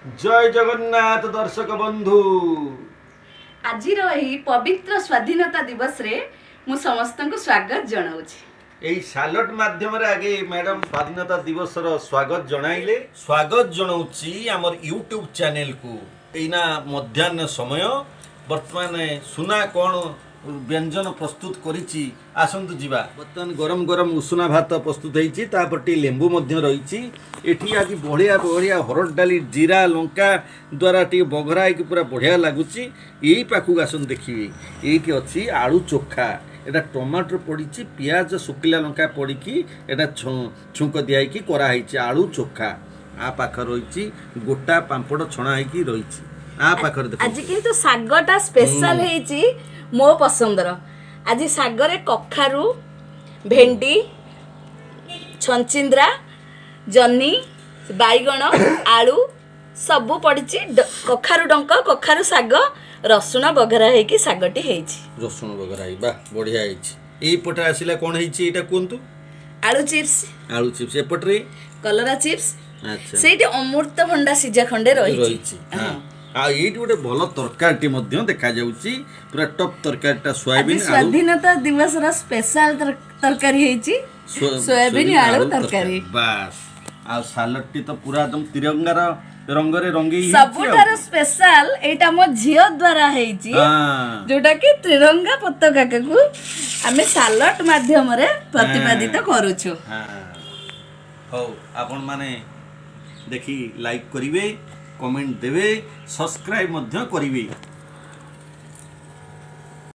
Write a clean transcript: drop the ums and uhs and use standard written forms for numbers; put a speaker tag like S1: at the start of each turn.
S1: ଜୟ ଜଗନ୍ନାଥ ଦର୍ଶକ ବନ୍ଧୁ।
S2: ଆଜିର ଏହି ପବିତ୍ର ସ୍ୱାଧୀନତା ଦିବସରେ ମୁଁ ସମସ୍ତଙ୍କୁ ସ୍ୱାଗତ ଜଣାଉଛି।
S1: ଏଇ ସାଲଟ ମାଧ୍ୟମରେ ଆଗେ ମ୍ୟାଡ଼ାମ ସ୍ୱାଧୀନତା ଦିବସର ସ୍ୱାଗତ ଜଣାଇଲେ। ସ୍ୱାଗତ ଜଣାଉଛି ଆମର ୟୁଟ୍ୟୁବ ଚ୍ୟାନେଲକୁ। ଏଇନା ମଧ୍ୟାହ୍ନ ସମୟ। ବର୍ତ୍ତମାନ ସୁନା କ'ଣ ବ୍ୟଞ୍ଜନ ପ୍ରସ୍ତୁତ କରିଛି, ଆସନ୍ତୁ ଯିବା। ବର୍ତ୍ତମାନ ଗରମ ଗରମ ଉଷୁନା ଭାତ ପ୍ରସ୍ତୁତ ହେଇଛି, ତାପରେ ଟିକେ ଲେମ୍ବୁ ମଧ୍ୟ ରହିଛି। ଏଠି ଆଜି ବଢ଼ିଆ ବଢ଼ିଆ ହରଡ଼ ଡାଲି ଜିରା ଲଙ୍କା ଦ୍ୱାରା ଟିକେ ବଘରା ହେଇକି ପୁରା ବଢ଼ିଆ ଲାଗୁଛି। ଏଇ ପାଖକୁ ଆସନ୍ତୁ, ଦେଖିବେ ଏଇଠି ଅଛି ଆଳୁ ଚୋଖା। ଏଇଟା ଟମାଟର ପଡ଼ିଛି, ପିଆଜ ଶୁଖିଲା ଲଙ୍କା ପଡ଼ିକି ଏଇଟା ଛୁଙ୍କ ଦିଆହେଇକି କରାହେଇଛି ଆଳୁ ଚୋଖା। ଆ ପାଖରେ ରହିଛି ଗୋଟା ପାମ୍ପଡ଼ ଛଣା ହେଇକି ରହିଛି। ଆ ପାଖରେ ଦେଖ।
S2: ଆଜି କିନ୍ତୁ ଶାଗଟା ସ୍ପେଶାଲ ହେଇଛି, ମୋ ପସନ୍ଦର। ଆଜି ଶାଗରେ କଖାରୁ, ଭେଣ୍ଡି, ଛଞ୍ଚିନ୍ଦ୍ରା, ଜହ୍ନି, ବାଇଗଣ, ଆଳୁ ସବୁ ପଡ଼ିଛି। କଖାରୁ ଡଙ୍କ, କଖାରୁ ଶାଗ, ରସୁଣ ବଘରା ହେଇକି ଶାଗଟି ହେଇଛି।
S1: ରସୁଣ ବଘରା ହେଇ ବା ବଢ଼ିଆ ହେଇଛି। ଏଇପଟେ ଆସିଲା କ'ଣ ହେଇଛି, ଏଇଟା କୁହନ୍ତୁ।
S2: ଆଳୁ ଚିପ୍ସ।
S1: ଆଳୁ ଚିପ୍ସ। ଏପଟରେ
S2: କଲରା ଚିପ୍ସ। ସେଇଠି ଅମୃତଭଣ୍ଡା ସିଝା ଖଣ୍ଡେ ରହିଛି।
S1: ରହିଛି, ହଁ। ଆଉ ଏଇଠି ଗୋଟେ ଭଲ ତରକାରୀଟି ମଧ୍ୟ ଦେଖାଯାଉଛି, ପୁରା ଟପ୍ ତରକାରୀଟା।
S2: ଆଜି
S1: ସୋୟାବିନ୍ ଆଳୁ
S2: ସ୍ୱାଧୀନତା ଦିବସର ସ୍ପେଶାଲ ତରକାରୀ ହେଇଛି, ସୋୟାବିନ୍ ଆଳୁ ତରକାରୀ।
S1: ବାସ୍, ଆଉ ସାଲଡଟି ତ ପୁରା ଏକଦମ ତିରଙ୍ଗାର ରଙ୍ଗରେ ରଙ୍ଗେଇ ହେଇଛି ଆଉ।
S2: ସବୁଠାରୁ ସ୍ପେଶାଲ ଏଇଟା ମୋ ଝିଅ ଦ୍ୱାରା ହେଇଛି, ଯୋଉଟା କି ତ୍ରିରଙ୍ଗା ପତାକାକୁ ଆମେ ସାଲଟ ମାଧ୍ୟମରେ ପ୍ରତିପାଦିତ କରୁଛୁ।
S1: ହଁ। ହଉ, ଆପଣମାନେ ଦେଖି ଲାଇକ୍ କରିବେ, କମେଣ୍ଟ ଦେବେ, ସବସ୍କ୍ରାଇବ୍ ମଧ୍ୟ କରିବେ।